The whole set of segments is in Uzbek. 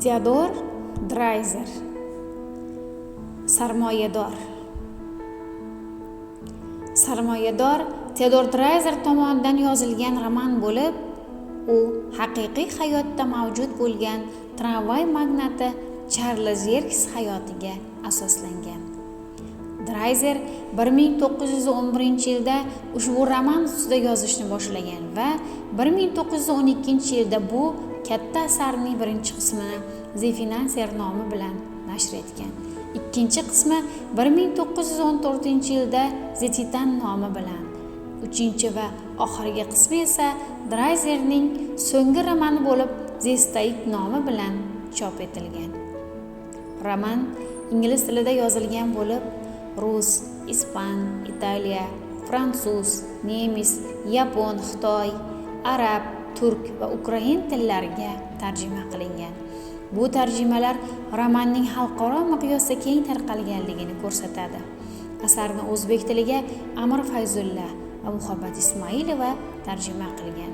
Teodor Drayzer. Sarmoyador. Sarmoyador Teodor Drayzer tomonidan yozilgan roman bo'lib, u haqiqiy hayotda mavjud bo'lgan tramvay magnati Charlz Yerkes hayotiga asoslangan. Drayzer 1911-yilda ushbu roman ustida yozishni boshlagan va 1912-yilda bu katta asarning birinchi qismini The Financier nomi bilan nashr etgan. Ikkinchi qismi 1914-yilda The Titan nomi bilan, uchinchi va oxirgi qismi esa Drayzerning so'nggi romani bo'lib The Stoic nomi bilan chop etilgan. Roman ingliz tilida yozilgan bo'lib, rus, ispan, italiya, fransuz, nemis, yapon, xitoy, arab, turk va ukrain tillariga tarjima qilingan. Bu tarjimalar romanning xalqaro miqyosda keng tarqalganligini ko'rsatadi. Asarni o'zbek tiliga Amir Fayzulla va Muhabbat Ismoilova tarjima qilgan.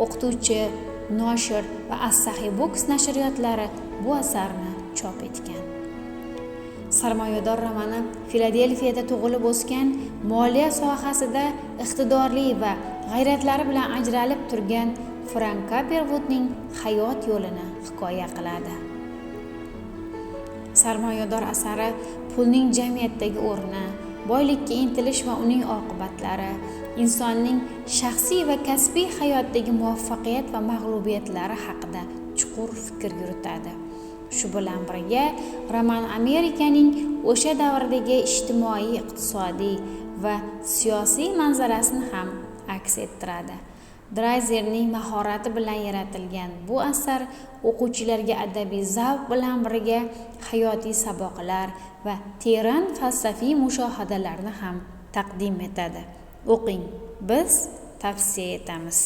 O'qituvchi, noshir va As-Sahiy Books nashriyotlari bu asarni chop etgan. Sarmoyador romani Filadelfiyada tug'ilib o'sgan, moliya sohasida iqtidorli va g'ayratlari bilan ajralib turgan Frank Kapperwoodning hayot yo'lini hikoya qiladi. Sarmoyador asari pulning jamiyatdagi o'rni, boylikka intilish va uning oqibatlari, insonning shaxsiy va kasbiy hayotdagi muvaffaqiyat va mag'lubiyatlari haqida chuqur fikr yuritadi. Shu bilan birga roman Amerikaning o'sha davrdagi ijtimoiy, iqtisodiy va siyosiy manzarasini ham aks ettiradi. Drayzerning mahorati bilan yaratilgan bu asar o'quvchilarga adabiy zavq bilan birga hayotiy saboqlar va teran falsafiy mushohadalarni ham taqdim etadi. O'qing, biz tavsiya etamiz.